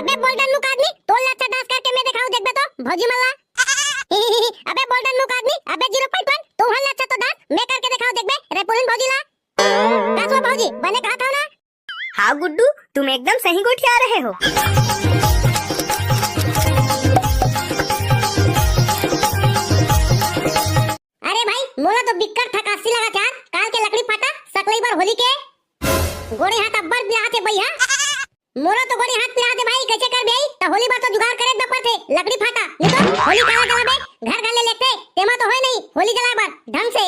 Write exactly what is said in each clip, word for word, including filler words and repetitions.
अबे बोल्डन मुख आदमी, तोर ले अच्छा डांस करके मैं देखाऊं, देखबे तो भौजी मन ला। अबे बोल्डन मुख आदमी, अबे जीरो पॉइंट वन, तोर ले अच्छा तो डांस मैं करके देखाऊं, देखबे रायपुरिन भौजी ला। का सो भौजी, बने कहा था ना? हाँ गुड्डू, तुम एकदम सही गोठिया रहे हो। अरे भाई, मोला तो बिक्कट थकासी लगा यार, काल के लकड़ी फाटा सकलई बर होली के। गोड़े हाथ अब्बड़ पिरात हे भैया। मोरो तो गोड़े हाथ पिरात हे भाई, कैसे करबे? त होली बर तो जुगाड़ करे बर पड़थे, लकड़ी फाटा, नहीं तो होली काला जलाबे, घर घर ले लेथे, तेमा तो होय नहीं होली जलाए बर ढंग से।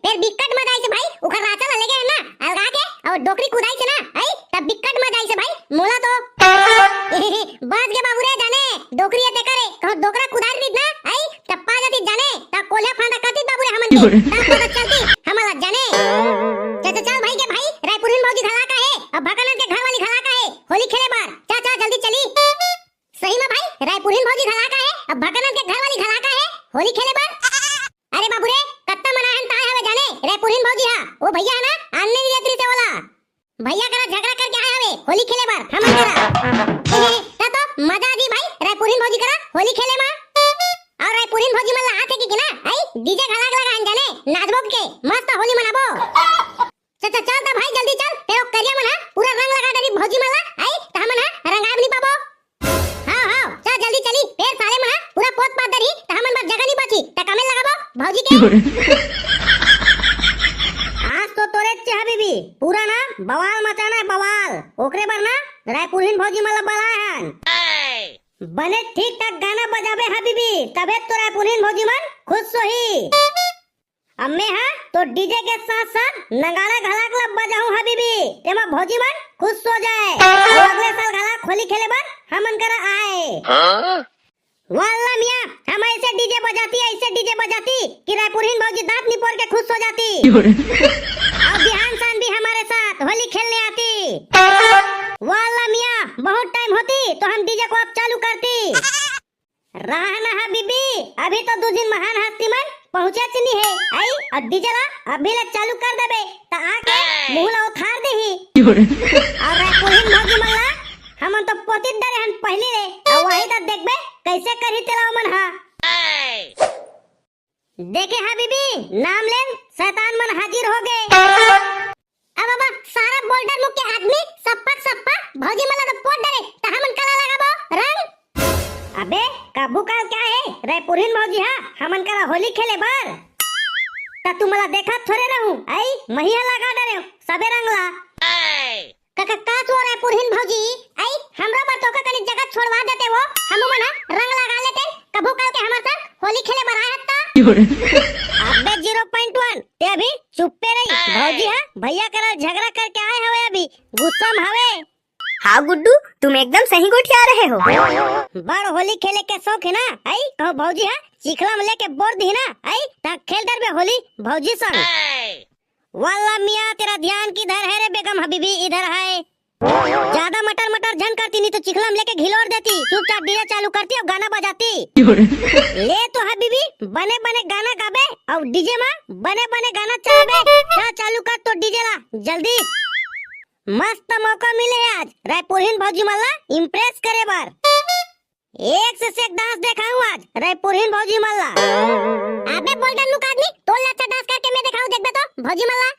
फेर बिक्कट मजा आइसे भाई, उखर राचा ला लेगे हे ना, अलगा के, अउ डोकरी कुदाइसे ना, आई, तब बिक्कट मजा आइसे भाई, मोला तो। बच गे बाबू रे जाने, डोकरी हे तेकर हे, कहूं डोकरा कुदारी रहित ना, आई, टप्पा जाती जाने, ता कोल्हे फांदा करती बाबू रे हमन के, ता पता चलती, हमन ला जाने। चल, चल, चल भाई के भाई, रायपुरिन भौजी घला का हे, अब भकनन के घर वाली घला का हे, होली खेले बर, चल, चल, जल्दी चली। सही में भाई, रायपुरिन भौजी घला का हे, अब भकनन के घर वाली घला का हे, होली खेले बर। अरे बाबू रे, कत्ता मना हन ताय हवे जाने, रायपुरिन भौजी हा, वो भैया है ना, आनने नहीं देत रहिसे ओला। भैया करा झगड़ा करके आए हवे होली खेले बर हमन करा। ए, ता तो मजा आ जी भाई, रायपुरिन भौजी करा होली खेले मा। अउ रायपुरिन भौजी मन ला आथे कि, कि ना, आई, डीजे घलाक लगा हन जाने, नाचबो के, मस्त होली मनाबो। चल, चल, चल ता भाई, जल्दी चल, तेरो करिया मन हा पूरा रंग लगा डरी भौजी मन ला, आई, त हमन हा रंगाब नहीं पाबो। हाँ, हाँ, चल जल्दी चली, फेर साले मन हा पूरा पोत पात डरी, त हमन बर जगह नहीं बची, त कमे लगाबो भौजी के। आज तो तोरे चे हबीबी, पूरा ना बवाल मचाना है बवाल। ओकरे बर ना रायपुरिन भौजी मन ला बलाए हन। बने ठीक ठाक गाना बजाबे हबीबी, तबे तो रायपुरिन भौजी मन खुश होही। अब मैं हा तो डीजे के साथ साथ नगाड़ा घलाक ला बजाहूं हबीबी, तेमा भौजी मन खुश हो जाए। अउ अगले साल घलाक होली खेले बर हमन करा आए। हाँ? वाल्ला मियाँ, हम ऐसे डीजे बजाती, ऐसे डीजे बजाती कि रायपुरिन भौजी दांत निपोर के खुश हो जाती। और बिहान शान भी हमारे साथ होली खेलने आती। वाल्ला मियाँ, बहुत टाइम होती तो हम डीजे को अब चालू करती। रहा ना हबीबी, अभी तो दू झिन महान हस्ती मन पहुंचे च नी हे, आई, और डीजे ला अभी ले चालू कर देबे, त आके मुंह ला उखाड़ देही। और रायपुरिन भौजी मन ला हमन तो पोतित डरे हन पहली ले, और वही त देखबे कैसे करही तेला ओमन हा। देखे हबीबी, नाम लेन शैतान मन हाजिर हो गे। अब बाबा, सारा बोल्डन मुख के आदमी सप्पा के सप्पा भौजी मन ला तो पोत डरे, त हमन काला लगाबो रंग। अबे, कभू काल क्या हे, रायपुरिन भौजी हा हमन करा होली खेले बर, त तुमला देखत थोरे रहूं, आई, मही हा लगा डरे सबे रंग ला। का, का, का सो रायपुरिन भौजी, आई, हमरा बर तो कनी जगह छोड़वा देते वो, हमू मन हा रंग लगा लेते, कभू काल के हमर संग होली खेले बर आए हत्ता। अबे जीरो पॉइंट वन, ते अभी चुप्पे रही, भौजी हा भैया करा झगड़ा करके आए हवे, अभी गुस्सा में हवे। हाँ गुड्डू, तुम एकदम सही गोठिया रहे हो। बड़ होली खेले के शौक हे ना, आई, कहूं भौजी हा चिखला में लेके बोर दी ना, आई, त खेल डरबे होली भौजी संग। वाल्ला मियाँ, तेरा ध्यान किधर है रे बेगम हबीबी, इधर है। ज्यादा मटर मटर झन करती, नहीं तो चिखला में लेके घिलोर देती। चुपचाप डीजे चालू करती और गाना बजाती। ले तो हबीबी, बने बने गाना गाबे और डीजे में बने बने गाना चलाबे। जा चालू कर तो डीजे ला जल्दी। मस्त मौका मिले हे आज रायपुरिन भौजी मन ला इम्प्रेस करे बर। एक से एक डांस देखाहूं आज रायपुरिन भौजी मन ला। अबे बोल्डन मुख आदमी, तोर ले अच्छा डांस करके मैं देखाहूं, देखबे तो भौजी मन ला।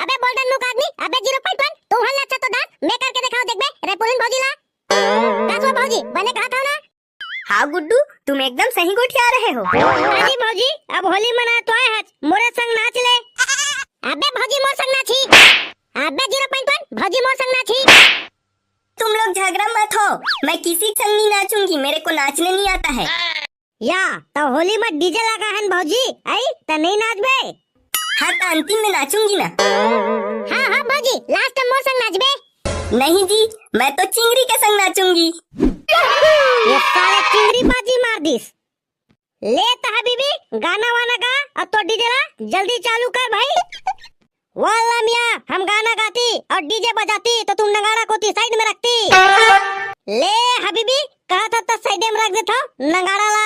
अबे बोल्डन मुख आदमी, अबे जीरो पॉइंट वन, तोर ले अच्छा तो डांस मैं करके देखाहूं, देखबे रायपुरिन भौजी ला। का सो भौजी, बने कहा था ना? हाँ गुड्डू, तुम एकदम सही गोठिया रहे हो। अरे भौजी, अब होली मना तो आए हच, मोरे संग नाच ले। अबे भौजी मोर संग नाची। अबे जीरो पॉइंट वन, भौजी मोर संग नाची। तुम लोग झगड़ा मत हो, मैं किसी के संग नहीं नाचूंगी, मेरे को नाचने नहीं आता है। या, त होली में डीजे लगा हन भौजी, आई, त नहीं नाचबे? हाँ, त अंतिम में नाचूंगी ना। हाँ, हाँ भौजी, लास्ट में मोर संग नाचबे। नहीं जी, मैं तो चिंगरी के संग नाचूंगी। ये साले चिंगरी बाजी मार दिस। ले त हबीबी, गाना वाना गा, अब तो डीजे ला जल्दी चालू कर भाई। वाल्ला मियाँ, हम गाना गाती और डीजे बजाती तो तुम नगाड़ा कोती साइड में रखती। ले हबीबी, कहा था तो साइड में रख देता नगाड़ा ला।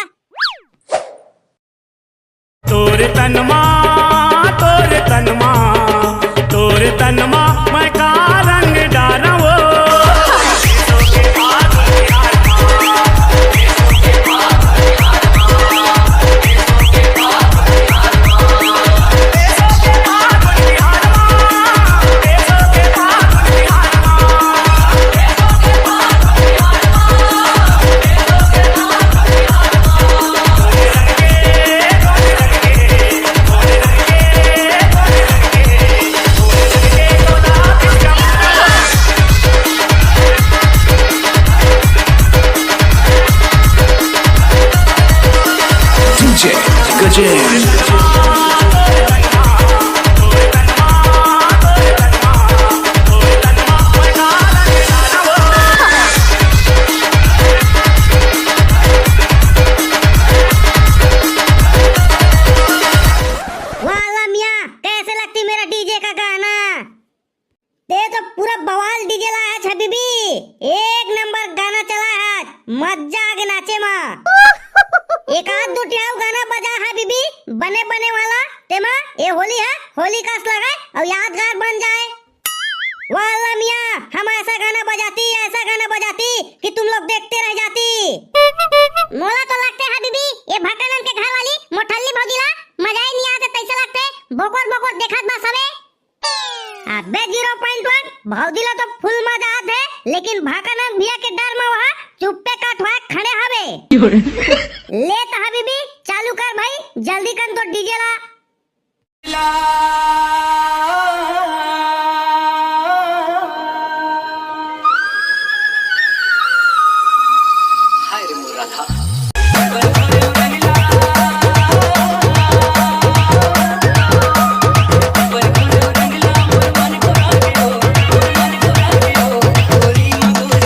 तोरे तनमा, तोरे तनमा, तोरे तनमा, मैं का रंग डारा वो। वाह, वाह मियाँ, कैसे लगती मेरा डीजे का गाना? ते तो पूरा बवाल डीजे ला है हबीबी। एक नंबर गाना चला है आज, मजा आगे नाचे मा। एक आध दो टिहाऊ गाना बजा है हबीबी, बने बने वाला। तेमा ये होली है, होली कस लगाए और यादगार बन जाए। वाह, वाह मियाँ, हम ऐसा गाना बजाती, ऐसा गाना बजाती कि तुम लोग देखते रह जाती। मोला तो लगते है हबीबी, ये भकनन के घर वाली मोठल्ली भौजी ला मजा ही नहीं आते, तैसे लगते भोकर भोकर देखत बस हवे। अबे जीरो पॉइंट वन, भौजी ला तो फुल मजा आत है, लेकिन भाकनन भैया के डर में वहाँ चुप्पे काटवा खड़े हवे। ले तो हबीबी, चालू कर भाई, जल्दी कर तो डीजे ला।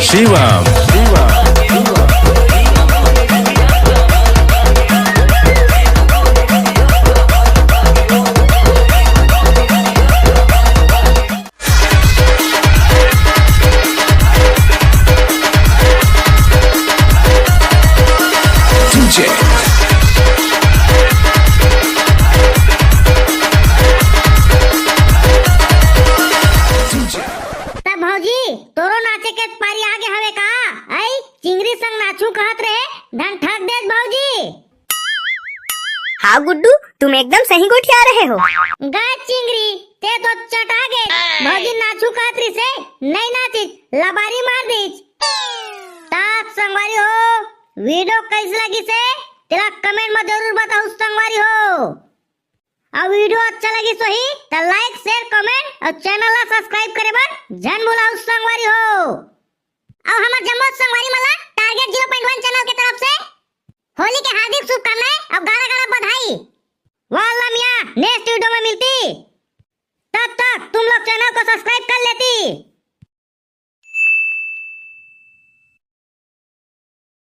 शिवम। त भौजी, तोरो नाचे के पारी आगे हवे का? आई, चिंगरी संग नाचू कहत रहे, धन ठग देस भौजी। हाँ गुड्डू, तुम एकदम सही गोठिया रहे हो। गा चिंगरी, ते तो चटा गे। भौजी नाचू कहत रहिसे, नहीं नाचिस, लबारी मार दीस। ता संगवारी हो, वीडियो कैसे लगिसे, तेला कमेंट में जरूर बताओ संगवारी हो। और वीडियो अच्छा लगिस होही, तो लाइक, शेयर, कमेंट और चैनल ला सब्सक्राइब करे बर झन भुलाओ संगवारी हो। और हमर जम्मो संगवारी मन ला टारगेट जीरो पॉइंट वन चैनल के तरफ से होली के हार्दिक शुभकामनाएं और गाड़ा गाड़ा बधाई। वाह ला मियाँ, ने